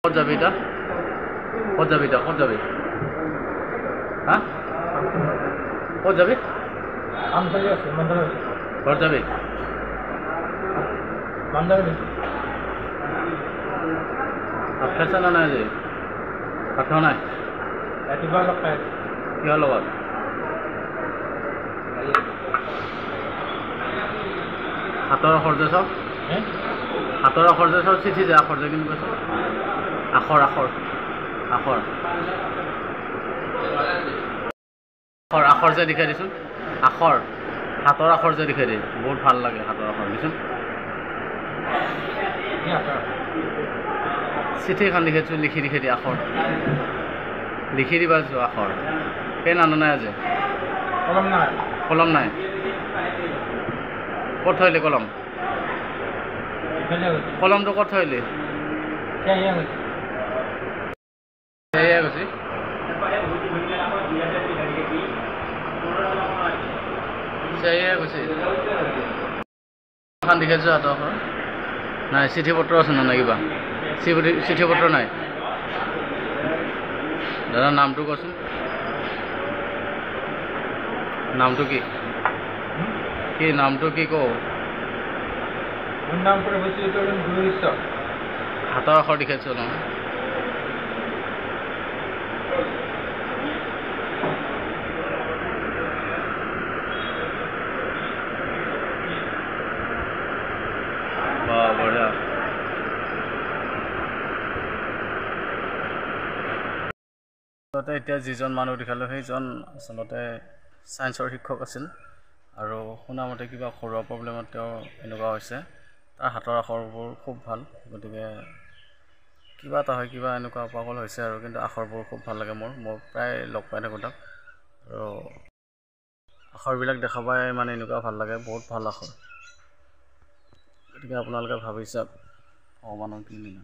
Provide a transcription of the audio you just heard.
ক'ত যাবি এতিয়া? ক'ত যাবি এতিয়া? ক'ত যাবি? হা, ক'ত যাবি? ঘৰত যাবি? ভাত খাইছা নে নাই আজি? ভাত খোৱা নাই? ৰাতিপুৱা অলপ খাই। কিহৰ লগত? হাতৰ আখৰ যে চাওঁ, হাতৰ আখৰ যে চাওঁ, চিঠি যে আখৰ যে কেনেকুৱা চাওঁ, আখৰ আখৰ আখৰ আখৰ আখৰ যে দেখাই দিচোন, আখৰ, হাতৰ আখৰ যে দেখাই দিয়ে, বহুত ভাল লাগে হাতৰ আখৰ দিচোন। চিঠি এখন লিখি দিছোঁ, লিখি লিখি দিয়ে আখৰ, লিখি দিবা যোৱা আখৰ। পেন আনা নাই আজি? কলম নাই। কলম নাই? ক'ত থৈলি কলম? কলমটো ক'ত থৈলি? সেয়া গৈছে, সেয়া গৈছে। এখন দেখাইছোঁ হাতৰ আখৰ। নাই চিঠি পত্ৰ আছে নে নাই কিবা? চিঠি পত্ৰ নাই? দাদা নামটো কচোন, নামটো কি? কি নামটো কি কওঁ? মোৰ নাম প্ৰভু শ্ৰী গুৰু ঈশ্বৰ। হাতৰ আখৰ দেখাইছোঁ নহয়। বাহ, বঢ়িয়া। আচলতে এতিয়া যিজন মানুহ দেখালোঁ সেইজন আচলতে ছায়েন্সৰ শিক্ষক আছিল, আৰু শুনামতে কিবা ঘৰুৱা প্ৰব্লেমত তেওঁ এনেকুৱা হৈছে। তাৰ হাতৰ আখৰবোৰ খুব ভাল, গতিকে কিবা এটা হয়, কিবা এনেকুৱা পাগল হৈছে আৰু, কিন্তু আখৰবোৰ খুব ভাল লাগে মোৰ। মই প্ৰায় লগ পাই থাকোঁ তাক, আৰু আখৰবিলাক দেখা পাই মানে এনেকুৱা ভাল লাগে, বহুত ভাল আখৰ। গতিকে আপোনালোকে ভাবি চাওক ভগৱানৰ কি লীলা।